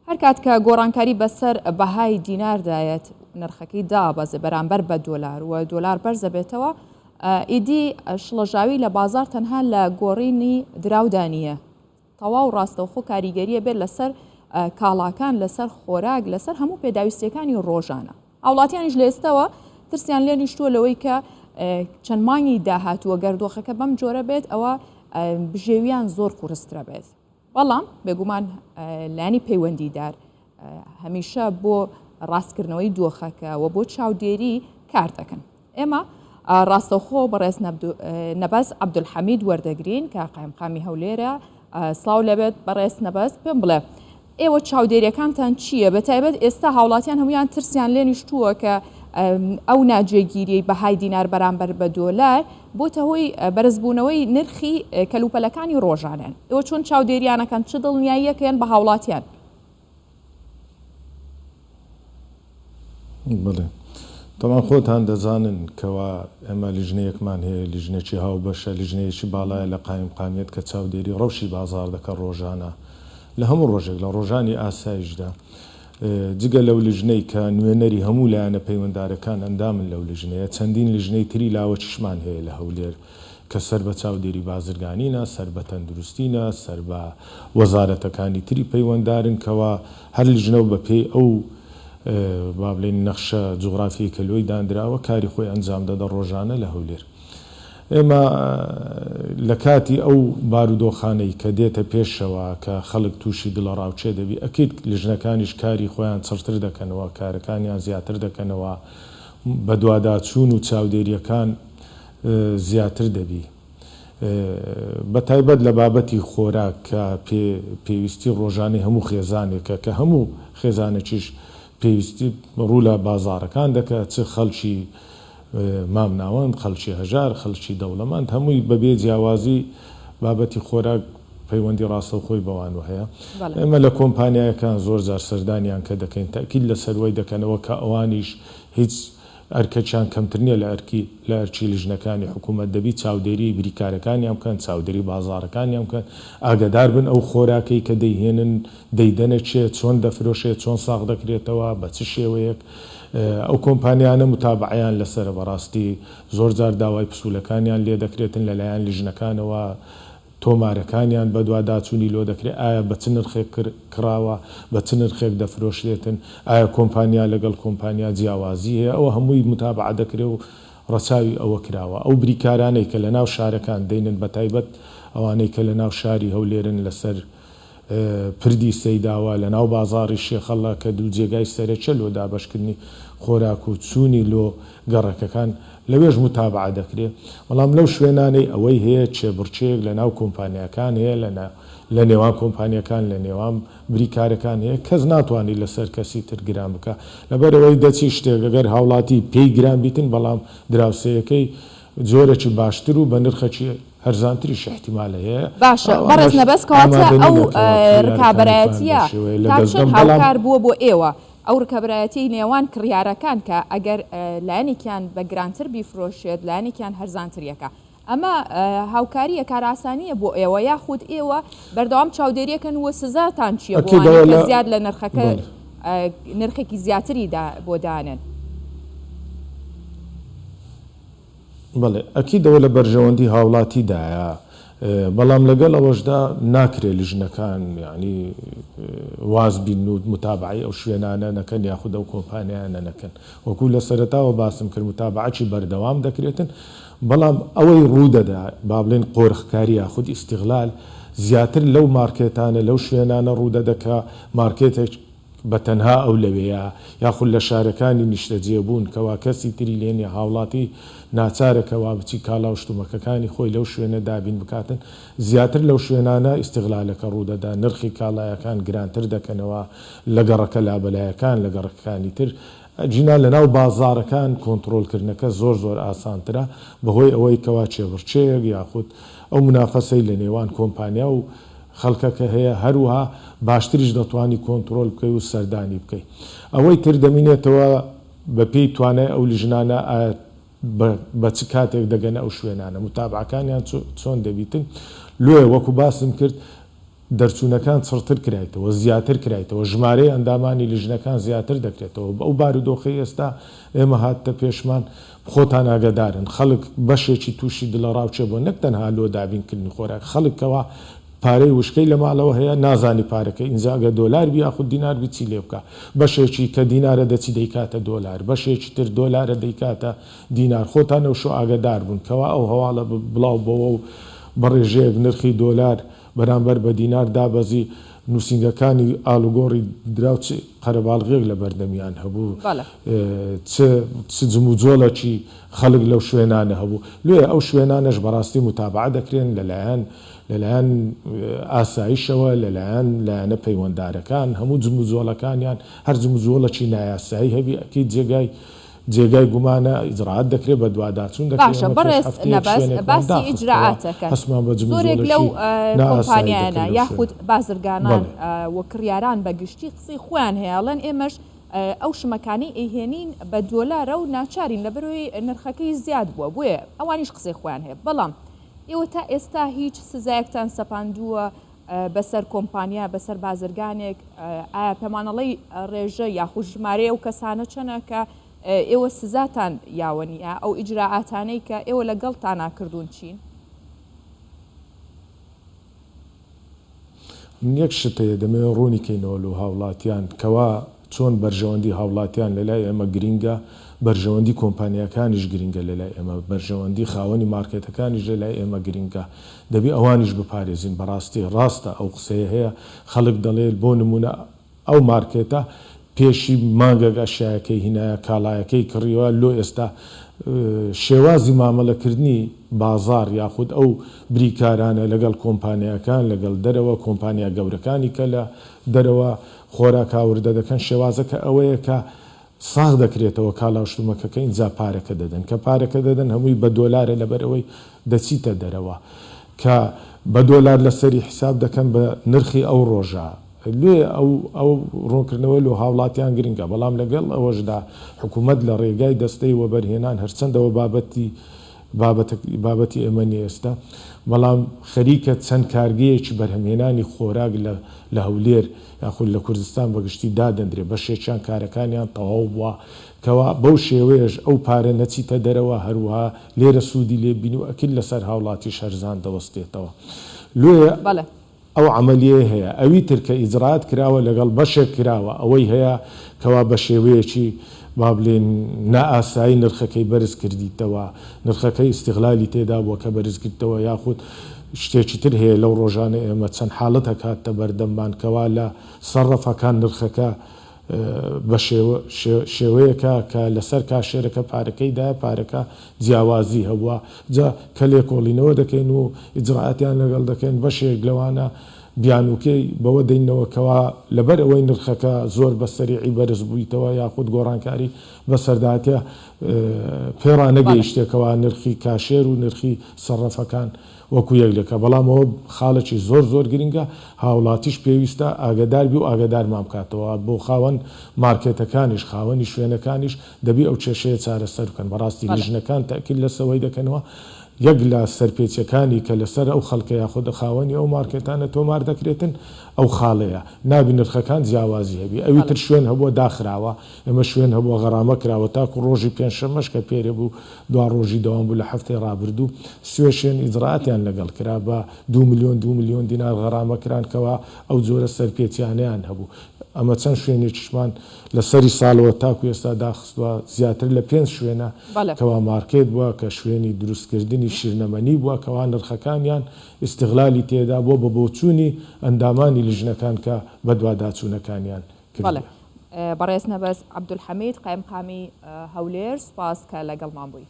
هەرکات کە گۆڕانکاری بەسەر بەهای دیناردایەت نرخەکەی دابەزێ بەرامبەر بە دۆلار و دۆلار بەرزەبێتەوە ئیدی شڵەژاوی لە بازار تەنها لە گۆڕینی دراودا نییە تەواو ڕاستەوخۆ کاریگەریە بێت لەسەر کاڵاکان لەسەر خۆراک لەسەر هەموو پێداویستیەکانی ڕۆژانە هاوڵاتیانیش لە ئێستەوە ترسیان لێ نیشتووە لەوەی کە چەند مانگی داهاتووە گەر دۆخەکە بەم جۆرە بێت ئەوە بژێویان زۆر قورسترە بێت. بەڵام بێگومان لایەنی پەیوەندیدار هەمیشە بۆ ڕاستکردنەوەی دۆخەکە و بۆ چاودێری کار دەکەن. ئێمە ڕاستەوخۆ بەڕێز نەبەز عەبدولحەمید وەردەگرین کە قایمقامی هەولێرە. سڵاو لەبێت بەڕێز نەبەز، پێم بڵێ ئێوە چاودێریەکانتان چییە؟ بە تایبەت ئێستا هاوڵاتیان هەمویان ترسیان لێ نیشتووە کە ئەو ناجێگیریەی بەهای دینار بەرامبەر بە دۆلار بۆتە هۆی بەرزبوونەوەی نرخی کەلوپەلەکانی ڕۆژانەن. ئێوە چۆن چاودێریانەکەن، چ دڵنیاییەکەن بە هاوڵاتیان؟ بەڵێ تەبعەن خۆتان دەزانن کەوا ئێمە لیژنەیەکمان هەیە، لیژنەکی هاوبەشە، لیژنەیەکی باڵایە لە قایمقامیەت کە چاودێری ڕەوشی بازاڕ دەکات ڕۆژانە لە هەموو ڕۆژێک لە ڕۆژانی ئاسایشدا جگە لەو لیژنەی کە نوێنەری هەموو لایەنە پەیوەندارەکان ئەندامن لەو لیژنەیە، چەندین لیژنەی تری لاوەکیشمان هەیە لە هەولێر کە سەر بە چاودێری بازرگانینە، سەر بە تەندروستینە، سەر بە وەزارەتەکانی تری پەیوەندارن کەوا هەر لیژنە و بە پێی ئەو با بڵێین نەخشە جوغرافیەی کە لۆی داندراوە کاری خۆی ئەنجام دەدە ڕۆژانە لە هەولێر. ئێمە لە کاتی ئەو بارودۆخانەی کە دێتە پێشەوە کە خەڵک تووشی دڵەڕاوکێ دەبی ئەکید لیژنەکانیش کاری خۆیان چڕتر دەکەنەوە، کارەکانیان زیاتر دەکەنەوە، بەدواداچوون و چاودێرییەکان زیاتر دەبی. بە تایبەت لە بابەتی خۆراک کە پێویستی ڕۆژانەی هەموو خێزانێکە کە هەموو خێزانێکیش پێویستی ڕوو لە بازاڕەکان دەکا چ خەڵکی مامناوەند، خەڵکی هەژار، خەڵکی دەوڵەمەند، هەمووی بەبێ جیاوازی بابەتی خۆراک پەیوەندی ڕاستەوخۆی بەوانوە هەیە. ئێمە لە کۆمپانیایەکان زۆر جار سەردانیان کە دەکەین تەئکید لەسەر وەی دەکەنەوە کە ئەوانیش هیچ ئەرکەکیان کەمتر نیە لە ئەرکی لە ئەرکی لیژنەکانی حکوومەت دەبی چاودێری بریکارەکانیان بکەن، چاودێری بازاڕەکانیان بکەن، ئاگەدار بن ئەو خۆراکەی کە دەیهێنن دەیدەنە کێ، چۆن دەفرۆشێ، چۆن ساغ دەکرێتەوە، بە چ شێوەیەک. ئەو کۆمپانیانە موتابەعەیان لەسەرە بەڕاستی زۆر جار داوای پسولەکانیان لێ دەکرێتن لەلایەن لیژنەکانەوە تۆمارەکانیان بەدواداچونی لۆ دەکرێت ئایا بە چ نرخێک کڕاوە بە چ نرخێک دەفرۆشرێتن ئایا کۆمپانیا لەگەڵ کۆمپانیا جیاوازی هەیە ئەوە هەمووی موتابەعە دەکرێت و ڕەچاوی ئەوە کراوە ئەو بریکارانەی کە لەناو شارەکان دەینن بەتایبەت ئەوانەی کە لەناو شاری هەولێرن لەسەر پردی سەیداوە لەناو بازاڕی شێخەڵە کە دوو جێگای سەرەکیە لۆ دابەشکردنی خۆراک و چوونی لۆ گەڕەکەکان لەوێش موتابەعە دەکرێ بەڵام لەو شوێنانەی ئەوەی هەیە کێبڕکێیەک لەناو کۆمپانیاکان هەیە لە نێوان کۆمپانیەکان لە نێوان بریکارەکان هەیە کەس ناتوانی لەسەر کەسی تر گران بکا لەبەرئەوەی دەچی شتێک ئەگەر هاوڵاتی پێی گران بیتن بەڵام دراوسێیەکەی جۆرەکی باشتر و بە نرخەکی هەرزانتریش ئیحتیمال هەیە باشە ئەوانەش بەڕێز نەبەز کەواتە ئامادە ئەو نینە کەوا کڕیارەکانی خۆیان بەو ڕکابەرایەتیە شێوەیە لە تا دەست چەند دەن بەڵام هاوکار بووە بۆ ئێوە ئەو ڕکابەرایەتیەی نێوان کڕیارەکان کە ئەگەر لایەنێکیان بە گرانتر بیفرۆشێت لایەنێکیان هەرزانتر یەکە ئەمە هاوکاریە کارئاسانیە بۆ ئێوە یاخود ئێوە بەردەوام چاودێریەکەن و سزاتان چیە بۆ ئەکید ئەوانەی ئەوە کە لە زیاد لە نرخەکە بەڵێ. نرخێکی زیاتری بۆ دانێن؟ بەڵێ ئەکید ئەوە لە بەرژەوەندی هاوڵاتی دایە، بەڵام لەگەڵ ئەوەشدا ناکرێ لیژنەکان یانی واز بینن و متابەعەی ئەو شوێنانە نەکەن یاخود ئەو کۆمپانیایانە نەکەن. وەکو لە سەرەتاوە باسم کرد متابەعەکی بەردەوام دەکرێتن، بەڵام ئەوەی ڕوو دەدا با بڵێین قۆرخکاری یاخود ئیستیغلال زیاتر لەو مارکێتانە لەو شوێنانە ڕوو دەدە کە مارکێتێک بە تەنها ئەو لەوێیە، یاخود لە شارەکانی نیشتەجێبوون کەوا کەسی تری لێ نیە، هاوڵاتی ناچارە کەوا بچی کاڵا و شتومەکەکانی خۆی لەو شوێنە دابین بکاتن، زیاتر لەو شوێنانە ئیستغلالەکە ڕوودەدا، نرخی کاڵایەکان گرانتر دەکەنەوە لە گەڕەکە لابەلایەکان لە گەڕەکەکانی تر، ئەگینا لەناو بازاڕەکان کۆنتڕۆڵکردنەکە زۆر زۆر ئاسانترە بەهۆی ئەوەی کەوا کێبڕکێیەک یاخود ئەو مونافەسەی لە نێوان کۆمپانیا و خەڵکەکە هەیە هەروەها باشتریش دەتوانی کۆنترۆل بکەی و سەردانی بکەی ئەوەی تر دەمینێتەوە بە پێی توانای ئەو لیژنانە ئایا بە چ کاتێک دەگەنە ئەو شوێنانە متابعەکانیان چۆن دەبیتن لۆیە وەکو باسم کرد. دەرچوونەکان چڕتر کرایتەوە، زیاتر کرایتەوە، ژمارەی ئەندامانی لیژنەکان زیاتر دەکرێتەوە، ئەو بارودۆخەی ئێستا ئێمە هاتتە پێشمان خۆتان ئاگەدارن خەڵک بەشێکی تووشی دڵەڕاوکێ بووە نەک تەنها لۆ دابینکردنی خۆراک خەڵک کەوا پارەی وشکەی لە ماڵەوە هەیە نازانی پارەکەی ئینجا ئەگەر دۆلار بی یاخود دینار بی چی لێ بکا بەشێکی کە دینارە دەچی دەیکاتە دۆلار بەشێکی تر دۆلارە دەیکاتە دینار خۆتان ئەوشۆ ئاگەدار بوون کەوا ئەو هەواڵە بڵاو بۆوە و بە ڕێژەیەک نرخی دۆلار بەرامبەر بە دینار دابەزی، نووسینگەکانی ئاڵوگۆڕی دراو چ قەرەباڵغییەک لە بەردەمیان هەبوو، چ چ جموجۆڵێکی خەڵک لەو شوێنانە هەبوو. لۆیە ئەو شوێنانەش بەڕاستی موتابەعە دەکرێن لەلایەن لەلایەن ئاسایشەوە، لەلایەن لایەنە پەیوەندارەکان، هەموو جموجۆڵەکانیان، هەر جموجۆڵێکی نایاسایی هەبی ئەکید جێگای جێگای گومانە ئیجرائات دەکرێت بەدواداچوون دەکرێت باشە ئێمە پێش بەڕێز هەفتەیەک نەبەز شوێنێکمان باسی داخستەوە ئیجرائاتەکەن هەستمان بە زۆرێک لەو جموجۆڵێکی نائاسایی کۆمپانیایانە دەکرد لەو یاخود شوێنە بازرگانان بەڵێ. و کڕیاران بە گشتی قسەی خۆیان هەیە ئەڵێن ئێمەش ئەو شمەکانەی ئەیهێنین بە دۆلارە و ناچارین لەبەرئەوەی نرخەکەی زیاد بووە بۆیە ئەوانیش قسەی خۆیان هەیە بەڵام ئێوە تا ئێستا هیچ سزایەکتان سەپاندووە بەسەر کۆمپانیا بەسەر بازرگانێک ئایا پێمانەڵێی ڕێژە یاخود ژمارەی ئەو کەسانە چەنە کە ئێوە سزاتان یاوە نیە ئەو ئیجرائاتانەی کە ئێوە لەگەڵتانا کردوون چین؟ من یەک شت هەیە دەمەوێت ڕوونی کەینەوە لۆ هاوڵاتیان کەوا چۆن بەرژەوەندی هاوڵاتیان لەلای ئێمە گرینگە بەرژەوەندی کۆمپانیاکانیش گرینگە لەلای ئێمە بەرژەوەندی خاوەنی مارکێتەکانیش لەلای ئێمە گرینگە دەبی ئەوانیش بپارێزین بەڕاستی ڕاستە ئەو قسەیە هەیە خەڵک دەڵێ بۆ نمونە ئەو مارکێتە پێشی مانگێک ئەشیایەکەی هینایە کاڵایەکەی کڕیوە لۆ ئێستا شێوازی مامەلەکردنی بازاڕ یاخود ئەو بریکارانە لەگەڵ کۆمپانیاکان لەگەڵ دەرەوە کۆمپانیا گەورەکانی کە لە دەرەوە خۆراک هاوردە دەکەن شێوازەکە ئەوەیە کە ساغ دەکرێتەوە کاڵا و شتومەکەکە ئینجا پارەکە دەدەن کە پارەکە دەدەن هەمووی بە دۆلارە لەبەر ئەوەی دەچیتە دەرەوە کە بە دۆلار لەسەری حیساب دەکەن بە نرخی ئەو ڕۆژە لێ ئەو ئەو ڕوونکردنەوە لۆ هاوڵاتیان گرنگە بەڵام لەگەڵ ئەوەشدا حکوومەت لە ڕێگای دەستەی وەبەرهێنان هەرچەندەوە بابەتی بابەتە بابەتی ئێمە نیە ئێستا بەڵام خەریکە چەند کارگەیەکی بەرهەمهێنانی خۆراک لە لە هەولێر یاخود لە کوردستان بە گشتی دادەندرێ بەشێکیان کارەکانیان تەواو بووە کەوا بەو شێوەیەش ئەو پارە نەچیتە دەرەوە هەروەها لێرە سوودی لێ ببینی و ئەکید لەسەر هاوڵاتیش هەرزان دەوەستێتەوە لۆیە بەڵێ. ئەو عەمەلیەی هەیە ئەوی تر کە ئیجرائات کراوە لەگەڵ بەشێک کراوە ئەوەی هەیە کەوا بە شێوەیەکی با بلێین نائاسایی نرخەکەی بەرز کردیتەوە نرخەکەی ئیستغلالی تێدا بووە کە بەرز کردتەوە یاخود شتێکی تر هەیە لەو ڕۆژانە ئێمە چەند حاڵەتەک هاتتە بەردەممان کەوا لە سەرفەکان نرخەکە بە شێوەیەکە کە لەسەر کاشێرەکە پارەکەی دایە پارەکە جیاوازی هەبووە جا کە لێکۆڵینەوە دەکەین و ئیجرائاتیان لەگەڵ دەکەین بەشێک لەوانە بیانووکەی بەوە دەینەوە کەوا لەبەر ئەوەی نرخەکە زۆر بە سەریعی بەرز بوویتەوە یاخود گۆڕانکاری بەسەرداهاتیە پێڕانەگەیشتێ کەوا نرخی کاشێر و نرخی سەڕەفەکان وەکو یەک لەکە بەڵام ئەوە خاڵێکی زۆر زۆر گرنگە هاوڵاتیش پێویستە ئاگەدار بی و ئاگەدارمان بکاتەوە بۆ خاوەن مارکێتەکانیش خاوەنی شوێنەکانیش دەبی ئەو کێشەیە چارەسەر بکەن بەڕاستی لیژنەکان تەئکید لەسەوەی دەکەنەوە یەک لە سەرپێچیەکانی کە لەسەر ئەو خەڵکە یاخود خاوەنی ئەو مارکێتانە تۆمار دەکرێتن ئەو خاڵەیە نابی نرخەکان جیاوازی هەبی ئەوی تر شوێن هەبووە داخراوە ئێمە شوێن هەبووە غەرامە کراوە تاکو ڕۆژی پێنجشەممەش کە پێرێ بوو دوا ڕۆژی دەوام بوو لە هەفتەی ڕابردوو سوێ شوێن ئیجرائاتیان لەگەڵ کرا بە دوو ملیۆن دوو ملیۆن دینار غەرامە کران کەوا ئەو جۆرە سەرپێچیانەیان هەبوو ئەمە چەند شوێنێکیشمان لە سەری ساڵەوە تاکو ئێستا داخستوە زیاتر لە پێنج شوێنە کەوا مارکێت بووە کە شوێنی دروستکردنی شیرنەمەنی بووە کەوا نرخەکانیان ئیستغلالی تێدا بووە بە بۆچوونی ئەندامانی لیژنەکان کە بەدواداچوونەکانیان بەڵێ کردووە. بەڕێز نەبەز عەبدولحەمید قایمقامی هەولێر سوپاس کە لەگەڵمان بووی.